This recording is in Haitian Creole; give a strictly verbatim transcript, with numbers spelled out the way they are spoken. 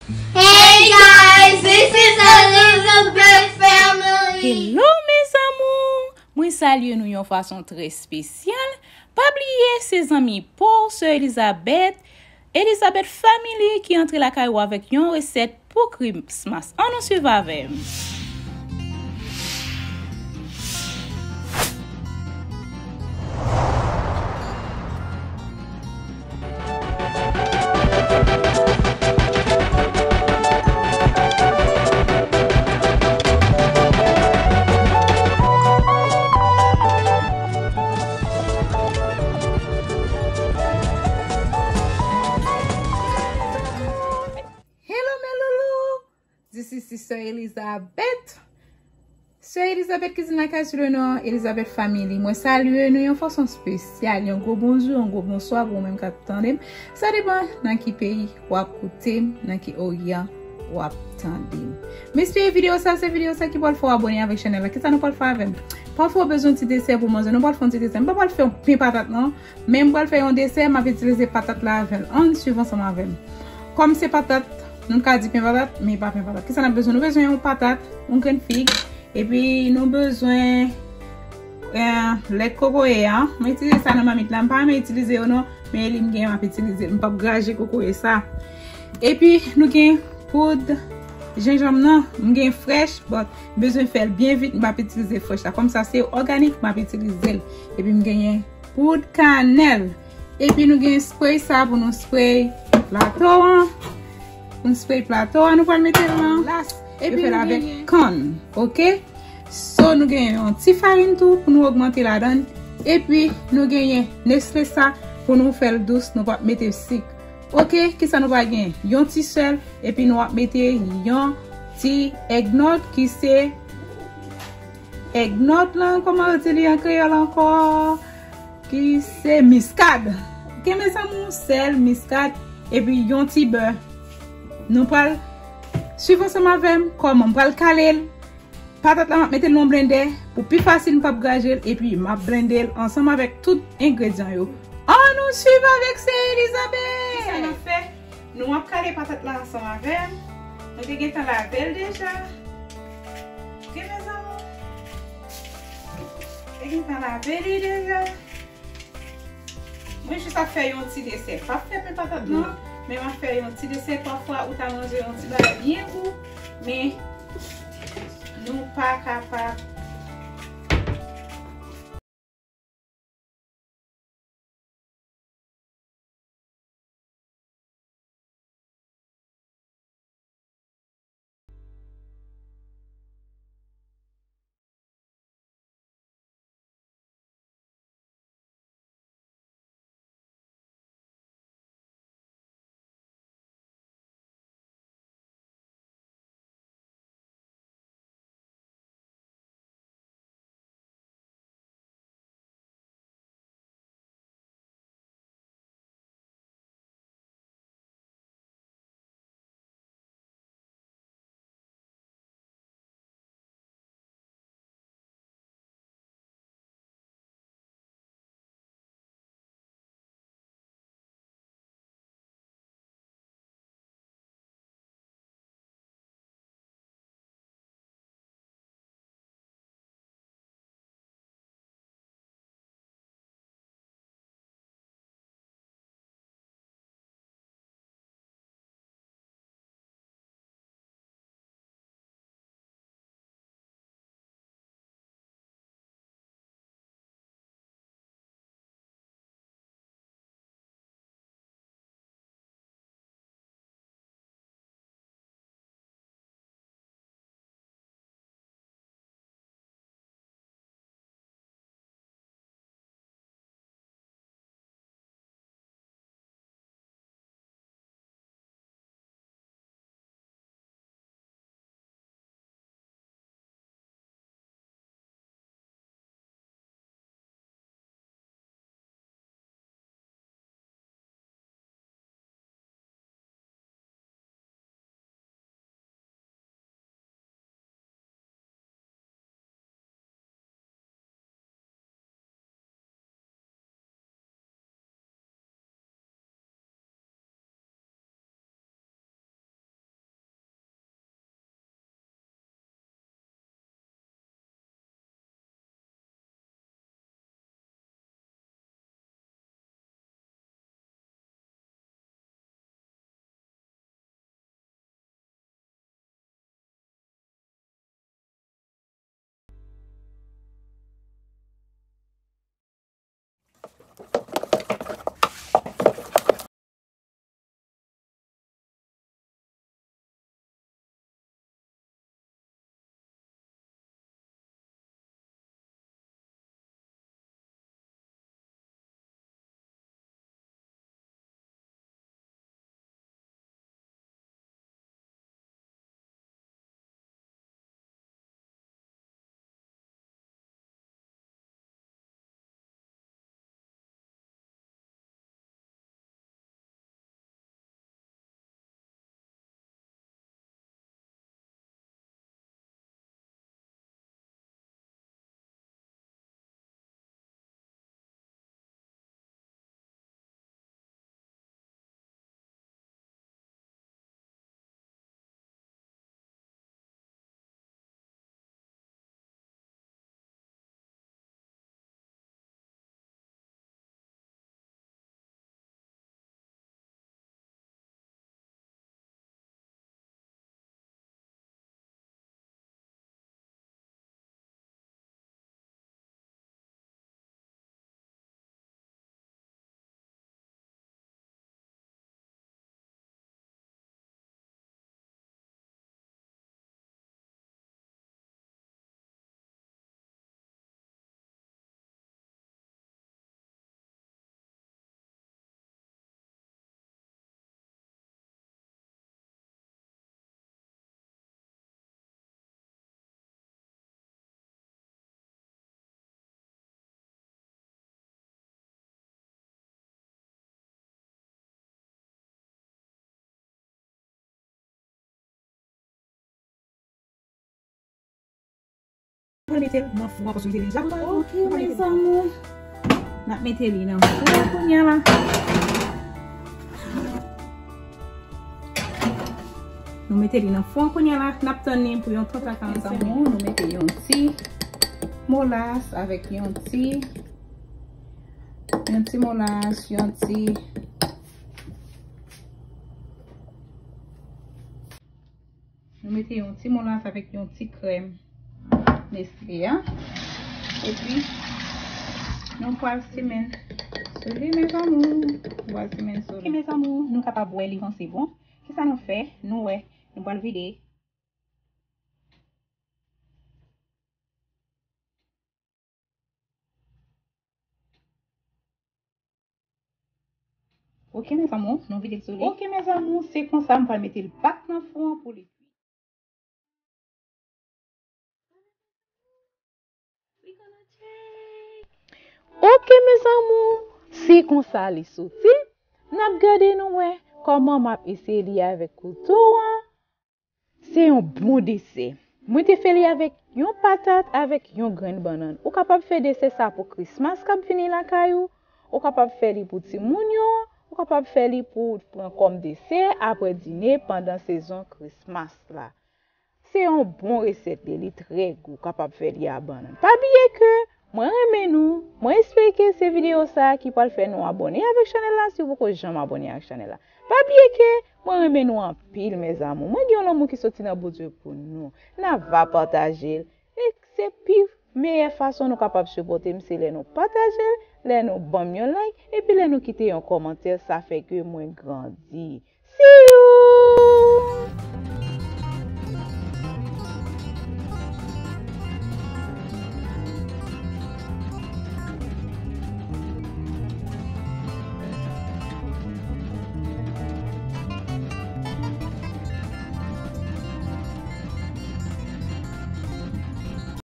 Hey guys, this is Elizabeth family. Hello mes amours! Mwen salye nou yon fason trè espesyal. Pa bliye se zanmi pa w, sè Elizabeth, Elizabeth Family ki antre lakay ou avèk yon resèt pou Christmas. Ann nou swiv avè m. Hello mes loulous, this is Sister Elizabeth. Sè Elizabeth Cuisine Lakay sou le non Elizabeth Family. Mwen salye nou yon fason espesyal, yon gwo bonjou, yon gwo bonswa pou ou menm k ap tande m. Sa depann nan ki peyi w ap koute m, nan ki oryan w ap tande m. M espere videyo sa se videyo sa ki pral fè w abòne avèk chanèl la. Kisa nou pral fè avè m? Pafwa w bezwen ti desè pou manje, nou pral fè yon ti desè. M pa pral fè yon pen patat non. Men m pral fè yon desè, m ap itilize patat la avè l. Ann swiv ansanm avè m. Kòm se patat, nou ka di pen patat, men e pa pen patat. Kisa n ap bezwen? Nou bezwen yon patat, yon grenn fig, epi nou bezwen eh, lèt kokoye a. Mwen itilize sa nan mamit la. M pa renmen itilize yo non, men li m gen m ap itilize l. M p ap graje kokoye sa. Epi nou gen poud jenjanm nan. M gen frèch, but m bezwen fè l byen vit. M p ap itilize frèch la. Kòm sa se òganik, m ap itilize l. Epi m genyen poud kanèl. Epi nou gen spray sa pou nou spray plato an. Pou nou spray plato an, nou pral mete l nan glas. Epi nou fè l avèk kann, oke? So nou gen yon ti farin tou pou nou ogmante ladan. Epi nou genyen Nestle sa pou nou fè l dous, nou p ap mete sik. Oke, kisa nou pral gen? Yon ti sèl, epi nou ap mete yon ti eggnog ki se eggnog lan, kòman yo di li an kreyòl ankò? Ki se miskad. Gen mes amours, sèl, miskad, epi yon ti bè. Nou pral swiv ansanm avè m kòman m pral kale l. Patat la m ap mete l nan blendè pou pi fasil m p ap graje l, epi m ap blende l ansanm avèk tout engredyan yo. Ann nou swiv avèk sè Elizabeth! Kisa n ap fè? Nou ap kale patat la ansanm avè m. Mwen te gentan lave l deja. Oke mes amours. Te gentan lave li deja. Mwen jis ap fè yon ti desè. M p ap fè pen patat non, men m ap fè yon ti desè. Pafwa ou ta manje yon ti bagay byen gou, men nou pa kapab. Mete l nan fou an paske li te deja bon. Ok, mezanmi. N ap mete li nan fou an kounye a la. Nou mete li nan fou an kounye a la. N ap tann li pou yon trant a karant minit. Mezanmi, nou mete yon ti molas avèk yon ti, yon ti molas, yon ti Nou mete yon ti molas avèk yon ti krèm Nestlé a. Epi, nou pral simen sou li, mes amours. Nou pral simen sou li. Ok, mes amours, nou kapab wè li kòman se bon. Kisa nou fè? Nou wè, nou pral vide. Ok, mes amours, nou vide l sou li. Ok, mes amours, se konsa m pral mete l back nan fou an pou li kwi. Ok, mes amours, se konsa li soti. N ap gade nou wè kòman m ap eseye li avèk kouto an. Se yon bon desè. Mwen te fè li avèk yon patat avèk yon grenn bannann. Ou kapab fè desè sa pou Christmas k ap vini lakay ou. Ou kapab fè li pou timoun yo. Ou kapab fè li pou w pran kòm desè apre dine pandan sezon Christmas la. Se yon bon resèt li, li trè gou, ou kapab fè li a bannann. Pa bliye ke mwen renmen nou, mwen espere ke se videyo sa a ki pral fè nou abòne avèk chanèl la si w poko janm abòne ak chanèl la. Pa bliye ke mwen renmen nou anpil, mes amours. Mwen gen yon lanmou ki soti nan Bondye pou nou. N a va pataje l. E se pi meyè fason nou kapab sipòte m, se lè nou pataje l, lè nou ban m yon like, epi lè nou kite yon kòmantè, sa fè ke mwen grandi. See you!